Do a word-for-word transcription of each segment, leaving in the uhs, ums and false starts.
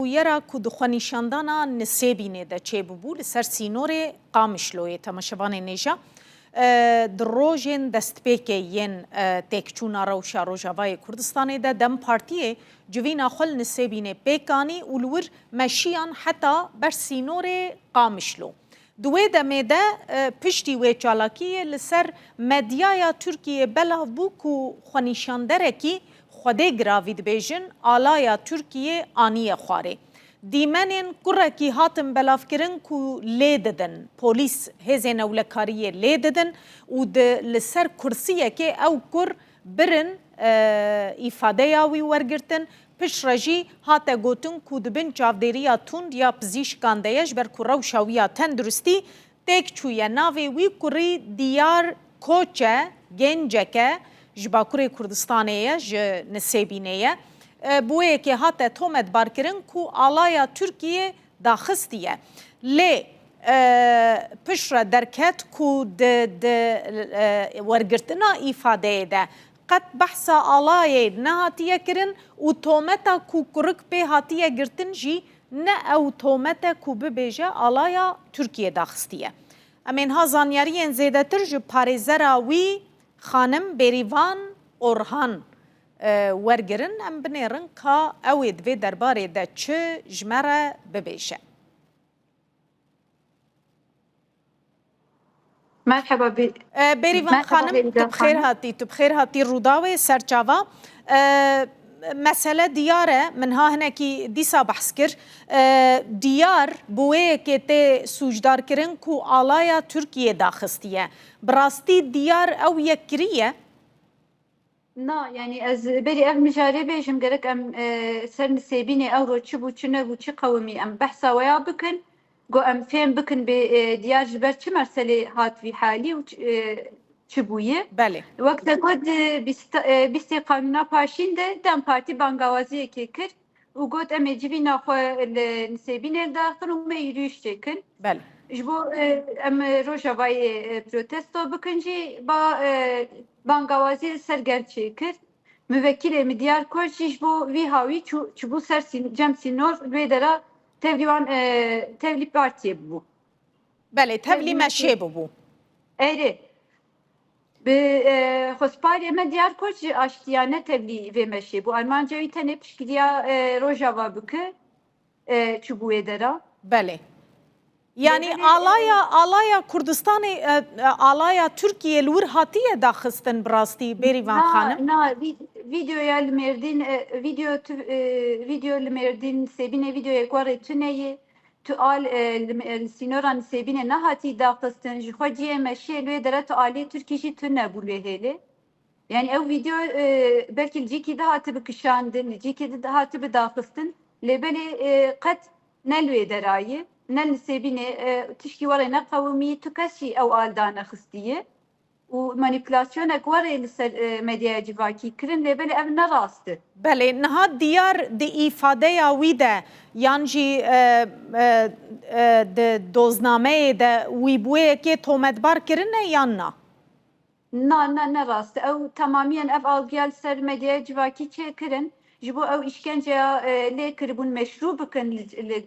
Bûyera ku di xwenîşandana Nisêbînê de çêbûbû li ser sînorê Qamişloyê, temaşevanên hêja, e, di rojên destpêkê yên, e, têkçûna rewşa Rojavayê Kurdistanê de DEM Partiyê civîna xwe li Nisêbînê pêk anî û li wir meşiyan heta ber sînorê Qamişlo. Di wê demê de, e, piştî wê çalakiyê li ser medyaya Tirkiyê belav bû ku xwenîşanderekî Xwedê giravî dibêjin, alaya Tirkiyê aniye xwarê. Dîmenên kurekî hatin belavkirin ku lê didin, polîs hêzên ewlekariyê lê didin û di, li ser kursiyekê ew kur birin, e, îfadeya wî wergirtin. Piştre jî hate gotin ku di bin çavdêriya tund ya pizîşkan de ye, ji ber ku rewşa wî ya tenduristî têk çûye. Navê wî kurî Diyar Koç e, gencek e, ji Bakurê Kurdistanê ye, ji Nisêbînê ye. E, bi wê yekê hate tometbarkirin ku alaya Tirkiyê daxistiye. Lê, e, piştre derket ku di, di, e, wergirtina îfadeyê de qet behsa alayê nehatiye kirin û tometa ku kurik pê hatiye girtin jî ne ew tomet e ku bibêje alaya Tirkiyê daxistiye. Em ê niha zanyariyên zêdetir ji parêzera wî, xanim Bêrîvan Orhan, e, wergirin. Em binêrin ka ew ê di vê derbarê de çi ji me re bibêje. Merheba, Bê-, E, Bêrîvan merheba, Xanim, tu Bêrîvan bi xêr Xanim. Hatî, tu bi xêr hatî Rûdawê Serçava. E, mesele diyar e, min ha hinekî dîsa behs kir. E, diyar bi wê yekê tê sûcdarkirin ku alaya Tirkiyê daxistiye. Bi rastî diyar ew yek kiriye? Na, yanî ez berî ev mijarê bêjim, gerek em, e, ser Nisêbînê ewro çi bû, çi nebû, çi qewimî, em behsa weya bikin, ku em fêm bikin bê, e, diyar ji ber çi meselê hat vî halî û çi, e, çi bûye. Belê. Wek te got, e, bîst, e, bîstê Kanûna Paşîn de DEM Partî bangawaziyekê kir û got, em ê civîna xwe li Nisêbînê li dar xin û me yürüyüş çêkin. Belê. Ji bo, e, em Rojavayê, e, protesto bikin jî, ba, e, bangawazî li ser gel çêkir. Mivekîlê min Diyar Koç jî ji bo vî hawî çû, çûbû ser sîn-, cem sînor, wê dera tevlî wan, e, tevlî partiyê bûbû. Belê, tevlî Tevlî meşê meşê. Bûbû. Erê. Bi, e, xwesparê me Diyar Koç jî aştiyane tevlî vê meşê bû. Armanca wî tenê piştgiriya, e, Rojava bike, e, çûbû wê dera. Belê. Yanî Lê belê, alaya, e, alaya Kurdistanê, e, e, alaya Tirkiyê li wir hatiye daxistin bi rastî, Bêrîvan Na, Xanim? Na, vî-, vîdeoya li Mêrdîn, e, vîdeo tu, e, vîdeo li Mêrdîn, Sêbînê vîdeoyek warê tune ye. Tu al, e, li, e, li sînoran Sêbînê nehatî daxistin. Ji xwe cihê meşiyê li wê dere tu alê Tirkî jî tune bû li wê hêlê. Yani ew vîdeo, e, belkî li cîkî de hatibi kişandin, li cîkî de hatibi daxistin. Lê belê, e, qet ne li wê derayê, ne li Sêbînê, e, tişkî werê neqewimî, tu kes jî ew al danexistiye. Û manîpulasyonek werê li ser, e, medyaya civakî kirin, lê belê ev ne rast e. Belê, niha Diyar di îfadeya wî de yan jî, e, e, e, di doznameyê de wî bi wê yekê tometbar kirine yan na? Na, ne, ne rast e. Ew temamiyen ev algiya li ser medyaya civakî çêkirin. Ji bo ew îşkenceya, e, lê kiribûn meşrû bikin li, li,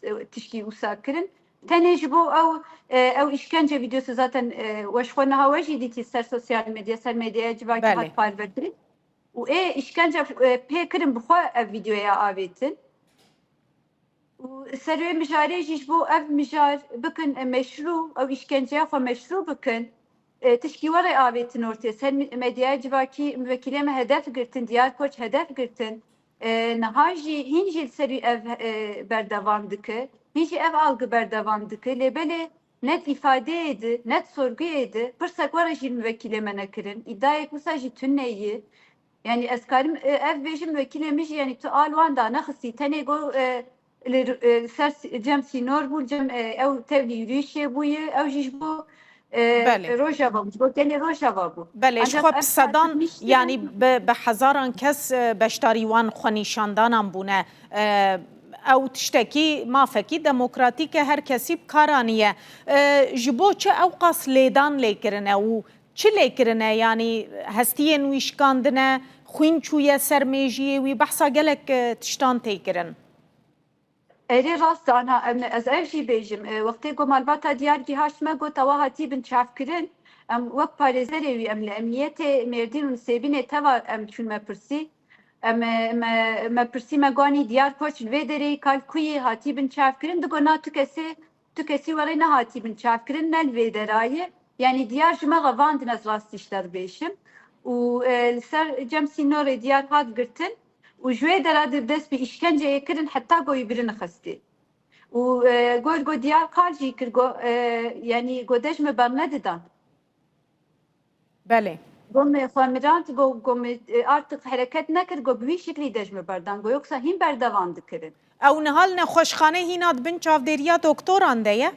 e, tişkî wisa kirin. Tenê ji bo ew, e, ew îşkence vîdeosu zaten, e, we ji xwe niha we jî dîtî ser sosyal medya, ser medyaya civakî Belê. Hat parvekirin. Û ê îşkence, e, pê kirin bi xwe ev vîdeoya avêtin. Û ser wê mijarê jî ji bo ev mijar bikin, e, meşrû, ew îşkenceya xwe meşrû bikin, e, tişkî werê avêtin ortê. Ser me-, medyaya civakî mivekîlê me hedef girtin, Diyar Koç hedef girtin. E, niha jî hîn jî li ser wî ev, e, berdewam dike. Hîn jî ev algi berdewam dike. Lê belê ne di îfadeyê di, ne di sorguyê di, pirsek were jî li mivekîlê me nekirin. Îdayek wisa jî tune ye. Yani ez karim, e, ev bêjim, wekîlê min jî, yani tu al wan danexistî, tenê go, e, li, e, ser s-, cem sînor bû, cem, e, ew tevlî yürüyüşê bûye, ew jî ji bo, e, Belê. Rojava bû, ji bo tenê Rojava bû. Belê, ji Ancak xwe ev bi sedan, sakin niştiye. Yani bi, bi hezaran kes, e, beşdarî wan xwenîşandanan bûne. E, ew tiştekî mafekî demokratîk e, her kesî bi kar aniye. E, ji bo çi ew qas lêdan lê kirine û çi lê kirine? Yanî hestiyên wî şikandine, xwîn çûye ser mêjiyê wî, behsa gelek, e, tiştan tê kirin. Erê rast ana, em, ez ev jî bêjim. E, wextê ku malbata Diyar gihaşt me got, ewa hatî bin çavkirin. Em wek parêzerê wî, em li emniyetê Mêrdîn û Nisêbînê teva em çûn me pirsî. Em, e, me, me pirsî me gonî Diyar koç li vê derê kal kuyî hatî bin çavkirin. Digo na tu kesê, tu kesî werê nehatî bin çavkirin, ne li vê derayê. Yanî Diyar ji me revandin, ez rastî ji te re bêjim. Û, e, li ser cem sînorê Diyar hat girtin. Û ji wê dera di dest bi îşkenceyê kirin heta ku wî birin xistî. Û, e, got, got Diyar qal jî kir, got, e, yanî got de ji min bernedidan. Belê. Got min xwe mirand, got, got min, e, artık hereket nekir, got bi wî şiklî de ji min berdan, got yoksa hîn berdevan dikirin. Ew niha li nexweşxanê hîna di bin çavdêriya doktoran de ye?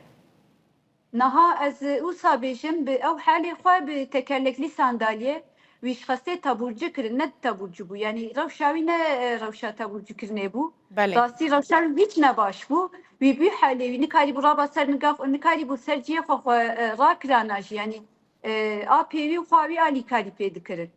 Niha ez wisa bêjim, bi ew halê xwe bi tekerleklî sandalye, wî ji xestê teburcu kirin, ne teburcu bû. Yanî rewşa wî ne, e, rewşa teburcu kirinê bû. Belê. Rastî rewşa wî hiç ne baş bû. Wî bî halê wî nikarîbû raba ser niga xwe, nikarîbû ser cihê xwe xwe, e, rakirana jî. Yanî, e, a pêwî û xwe wî alîkarî pê dikirin.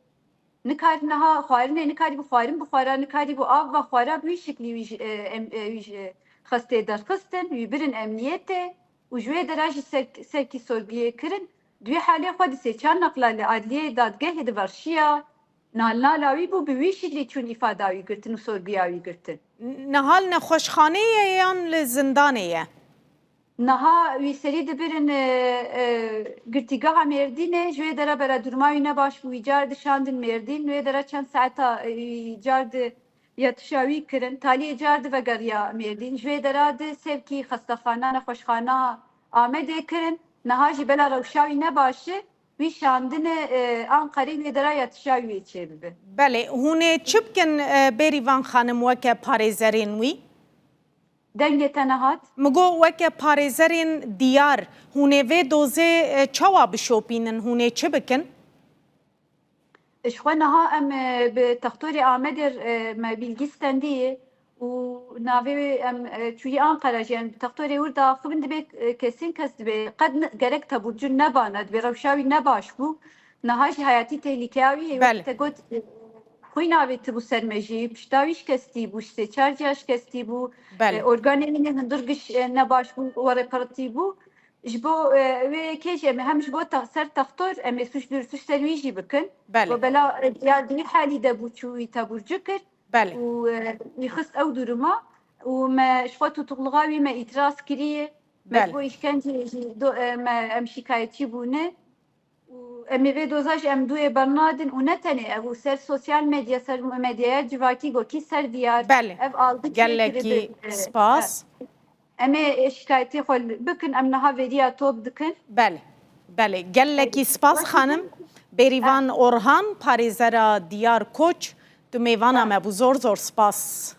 Nikar niha xwarinê, nikarîbû xwarin bixwara, nikarîbû av vexwara, bi wî şiklî wî ji, e, em, e, wî ji xestê derxistin, wî birin emniyetê û ji wê dera jî ser, serkî sorguyê kirin. Di wê halê xwe di sê çar neqla li adliyeyê dadgehê di verşiya, nalnala wî bû, bi wî şiklî çûn îfada wî girtin û sorguya wî girtin. Niha li nexweşxanê ye yan li zindanê ye? Niha wî serî dibirin, e, e, girtîgeha Mêrdînê, ji wê dera bera duruma wî ne baş bû, wî car dişandin Mêrdîn, wê dera çend saeta, e, wî car di yatişa wî kirin, taliyê car di vegeriya Mêrdîn, ji wê dera di sevkî xestexana, nexweşxana Amedê kirin, niha jî bela rewşa wî ne baş e, wî şandine, e, Anqerê wê dera yatişa wî çêbibe. Belê, hûn ê çi bikin, e, Bêrîvan xanim weke parêzerên wî? Dengê te nehat. Min got weke parêzerên Diyar, hûn ê vê dozê, e, çawa bişopînin, hûn ê çi bikin? Ji xwe niha em, e, bi textorê Amedê, e, me bîlgî stendiyê û navê wê em, e, çûyî Anqera jî, em bi textorê wir diaxivin, dibê, e, kesîn kes dibê. Qet ne, gerek teburcu nebana, dibê rewşa wî ne baş bû. Niha jî heyatî tehlîkeya wî heye. Belê. Wek te got, e, xwîna wê tibû ser me jî, pişta wî şikestî bû, ji sê çar ciya şikestî bû. Belê. E, organê wî ne hundir giş, e, ne baş bû, werê piritî bû. Ji bo, e, wê yekê jî em ê hem ji bo te-, ser textor em ê suç dûrtuş ser wî jî bikin. Belê. Got bela, e, ya di wî halî de bû, çû wî teburcu kir. Belê. Û, e, wî xist ew duruma. Û me ji xwe tutuqluğa wî me îtiraz kiriye. Me ji Belê. bo îşkenceyê jî do-, e, me, em şikayetçî bûne. Û em ê vê doza jî em duyê bernadin û ne tenê ev û ser sosyal medya, ser medyaya civakî gokî ser Diyar Belê. ev aldi çê Gelekî kiribe. spas. Em ê şikayetê xwe bikin, em niha veriya top dikin. Belê. Belê. Gelekî spas xanim. Bêrîvan Orhan, parêzera Diyar Koç, tu mêvana me bû. Zor zor spas.